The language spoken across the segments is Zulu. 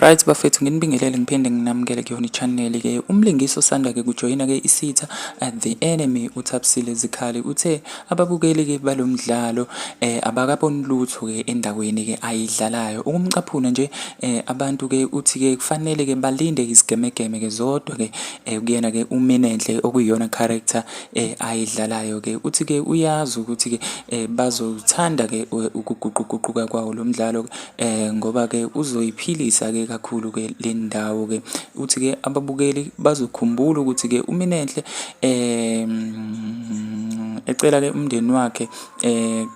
Right bafethu, nginibingelele ngiphinde nginamukele kuyona i-channel ke. Umlingisi osanda ke kujoyina ke isitha at The Enemy, uThabisile Zikhali, uthe ababukeli ke balomdlalo abakaboni lutho ke endaweni ke ayidlalayo. Ukumcaphuna nje abantu ke, uthi ke kufanele ke balinde izigemegeme ke zodwa ke kuyena ke uMinenhle, okuyiyona character ayidlalayo ke. Uthi ke uyazi ukuthi ke bazothanda ke ukuguquguquka kwawo lo mdlalo ngoba ke uzoyiphilisa ke kakhulu ke le ndawo ke. Uthi ke ababukeli bazokhumbula ukuthi ke uMinenhle ecela ke umndeni wakhe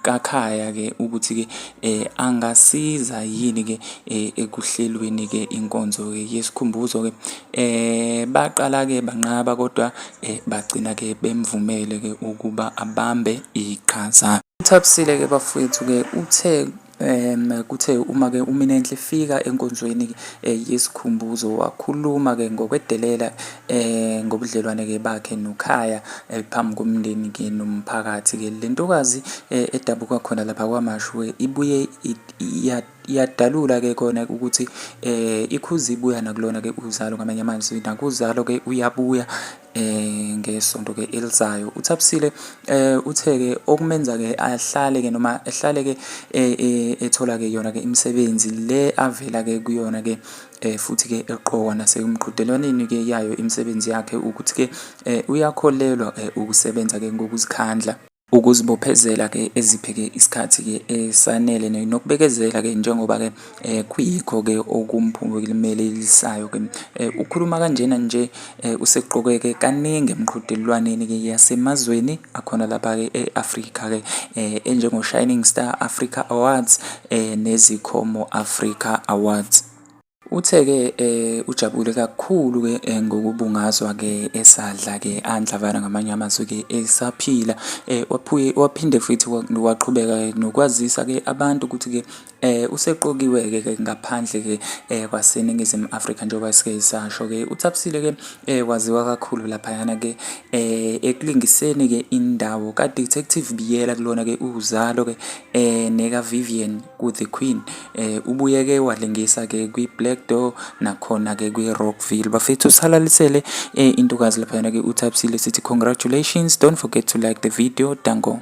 kaKhaya ke ukuthi ke angasiza yini ke ekuhlelweni ke inkonzo ke yesikhumbuzo ke. Baqala ke banqaba, kodwa bagcina ke bemvumele ke ukuba abambe iqhaza. UThabisile ke bafowethu ke uthe kuthe uma ke uMinenhle efika enkonzweni yesikhumbuzo, wakhuluma ke ngokwedelela ngobudlelwane ke bakhe noKhaya phambi komndeni ke nomphakathi ke. Le ntokazi edabuka khona lapha KwaMashu ibuye yadalula ke kona ukuthi ikhuza ibuya nakulona ke Uzalo, ngamanye amazwi nakuZalo ke uyabuya ngesonto ke elizayo. UThabisile uthe ke okumenza ke ahlale ke noma ehlale ke ethola ke yona ke imisebenzi le avela ke kuyona ke futhi ke eqokwa nasemqhudelwaneni ke yayo imisebenzi yakhe, ukuthi ke uyakholelwa ukusebenza ke ngokuzikhandla, ukuzibophezela ke, eziphe ke isikhathi ke esanele nokubekezela ke, njengoba ke kuyikho ke okumphumelelisayo ke. Ukhuluma kanjena nje useqokwe ke kaningi emqhudelwaneni ke yasemazweni akhona lapha ke e-Afrika ke, enjengo Shining Star Africa Awards neZikhomo Africa Awards. Uthe-ke ujabule kakhulu-ke ngokubungazwa ke esadla ke anhlavana, ngamanye amazwi ke esaphila. Waphinde futhi waqhubeka nokwazisa ke abantu ukuthi ke useqokiwe ke ngaphandle ke kwaseNingizimu Afrika, njengoba sike sasho ke. UThabisile ke waziwa kakhulu laphayana ke ekulingiseni ke indawo ka-Detective Biyela kulona ke Uzalo ke neka Vivian ku-The Queen. Ubuye ke walingisa ke kwi-Black Door nakhona ke kwi-Rockville. Bafethu, usalalisele intokazi laphayana ke uThabisile, sithi congratulations. Don't forget to like the video. Danko.